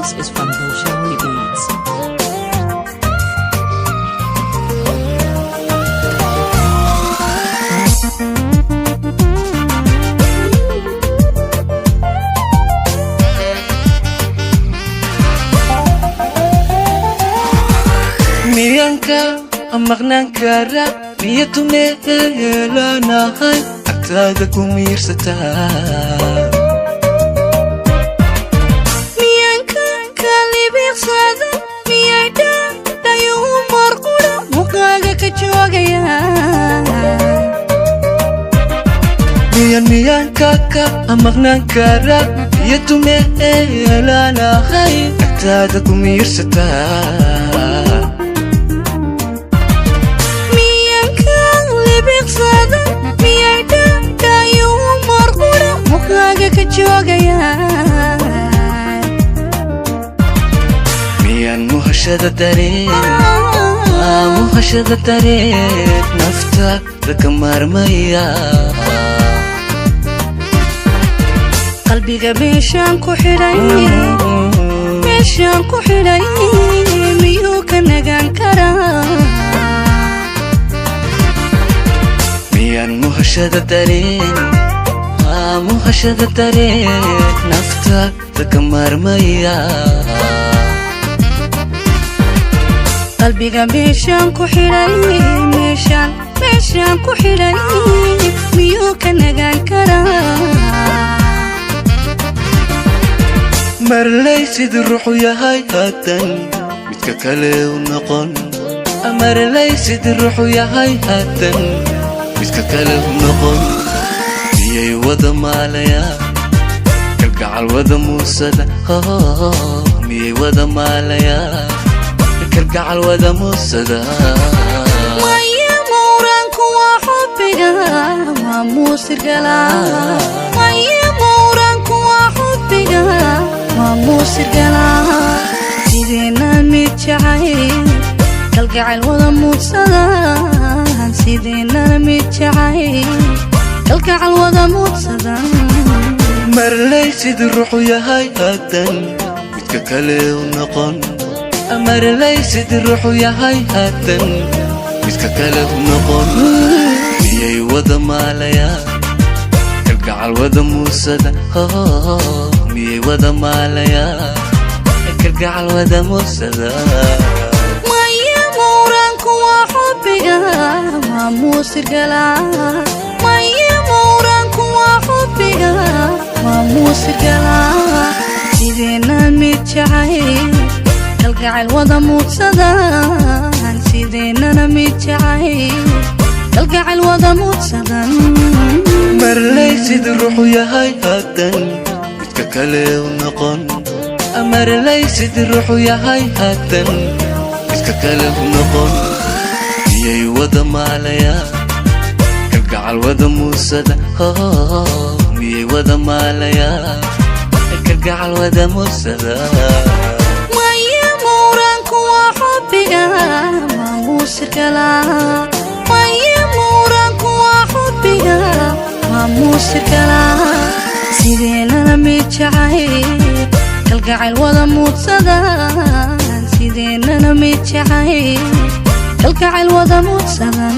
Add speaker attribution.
Speaker 1: This is from Bolshawi Beats.
Speaker 2: Miyanka maqnaan kara niyadu meelanahay agtaada ku miirsataa.
Speaker 3: Miyanka kalibiqsada miyay dhadhayu marqura muqaaga ka joogaya.
Speaker 2: Miyan miyanka ka maqnaan kara niyadu meelanahay agtaada ku miirsataa.
Speaker 3: Miyanka libiqsada miyay dhadhayu marqura muqaaga ka joogaya.
Speaker 2: Miyan muhashada dareen, muhashada dareen naftaada ka maarmaya.
Speaker 3: Qalbiga meeshaan ku xidhay, meeshaan ku xidhay miyuu ka nagaan karaa?
Speaker 2: Miyan muhashada dareen, muhashada dareen naftaada ka maarmaya.
Speaker 3: Qalbiga meeshaan ku xidhay, meeshaan meeshaan ku xidhay miyuu ka nagaan karaa?
Speaker 2: Marley sidii ruuxu yahay haddan midka kale u noqon, marley sidii ruuxu yahay haddan midka kale u noqon, miyay wada maalayaa kalgacal wada muusada, miyay wada maalayaa kalgacal wada muusada?
Speaker 3: Maya mawraanku waa xubbiga waa muusirgala, maya mawraanku waa xubbiga waa muusirgala, sideena mid jacayl kalgacayl wada muudsadan, sideenana mid jacayl kalgacal wada muudsadan.
Speaker 2: Marley sidii ruuxu yahay haddan midka kale u noqon, marley sidii ruuxu yahay haddan midka kale u noqon, miyay wada maalayaa kalgacal wada muusada, miyay wada maalayaa kalgacal wada muusada?
Speaker 3: Maya mawraanku waa xubbiga waa muusirgala, maya mawraanku waa xubbiga waa muusirgala, sideena mid jacayl kalgacayl wada muudsadan, sideenana mid jacayl kalgacayl wada muudsadan.
Speaker 2: Marley sidii ruuxu yahay haddan midka kale u noqon, marley sidii ruuxu yahay haddan midka kale u noqon, miyay wada maalayaa kalgacal wada muusada, miyay wada maalayaa kalgacal wada muusada?
Speaker 3: Maya mawraanku waa xubbiga waa muusirgala, maya mawraanku waa xubbiga waa muusirgala, sideenana mid jacayl kalgacayl wada muudsadan, sideenana mid jacayl kalgacayl wada muudsadan.